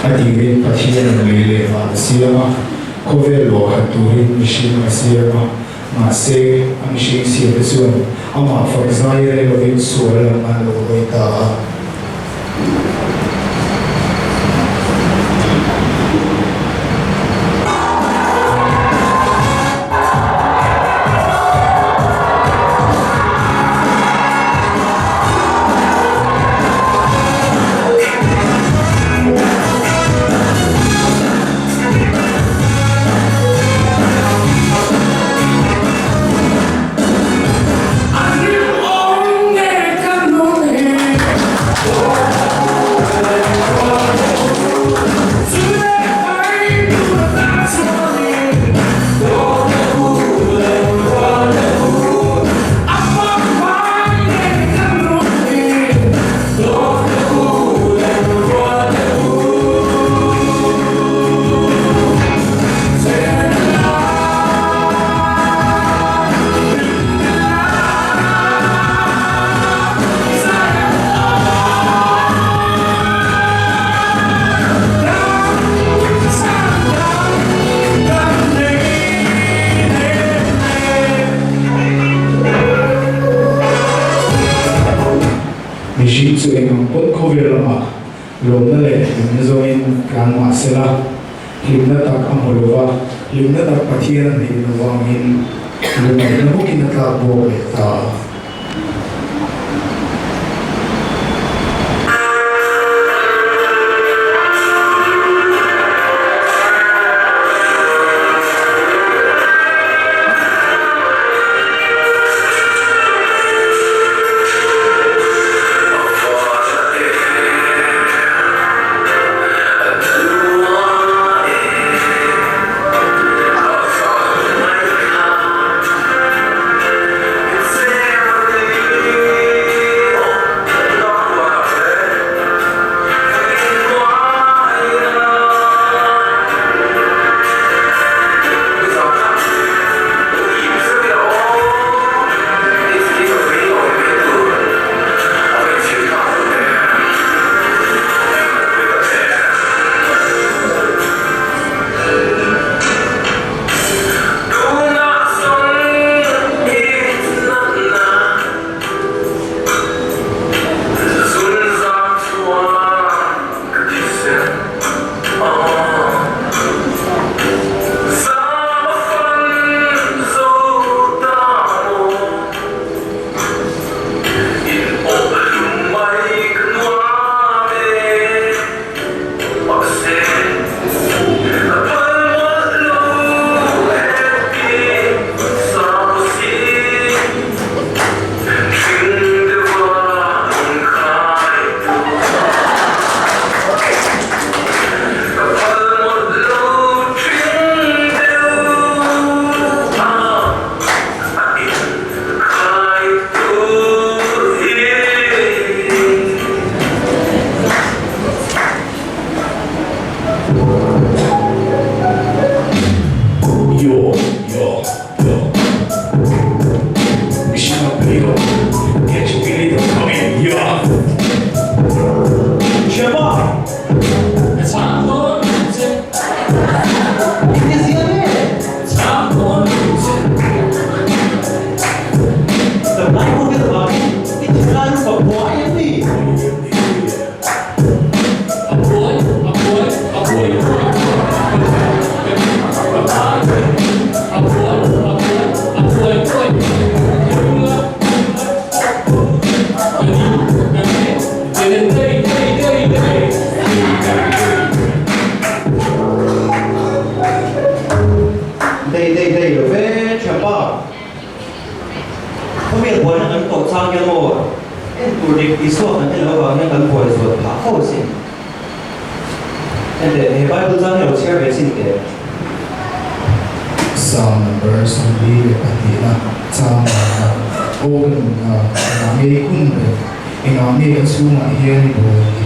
A tirin Pathianin lei leh van a siam a, khawvel luah khat turin mihring a siam a, mahse a mihring siamte chuan amah fak zai rei lovin sual lam an lo hawi ta a. Mihring chu eng ang pawn khawvel lamah lawmna leh hlimna zawngin tlan mah se la, hlimna tak a hmu lo va, hlimna tak Pathian a hneih lo vangin lungngaihna bawkin a tlak bawk leh ta a. Dei dei dei lo ve Thianpa. Khawvel buaina kan tawh chang hian maw en tur dik Isua kan en loh avang hian kan buai zual phah fo asin. Enteh he Bible chang hi lo chhiar ve chin teh. Psalm number 42 na chang dana aw ka nunna engah nge i kun reng? Engah nge ka chhungah hian i buai ni?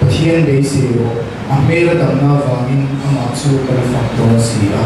Pathian beisei rawh, a hmel a damna avangin amah chu ka la fak dawn si a.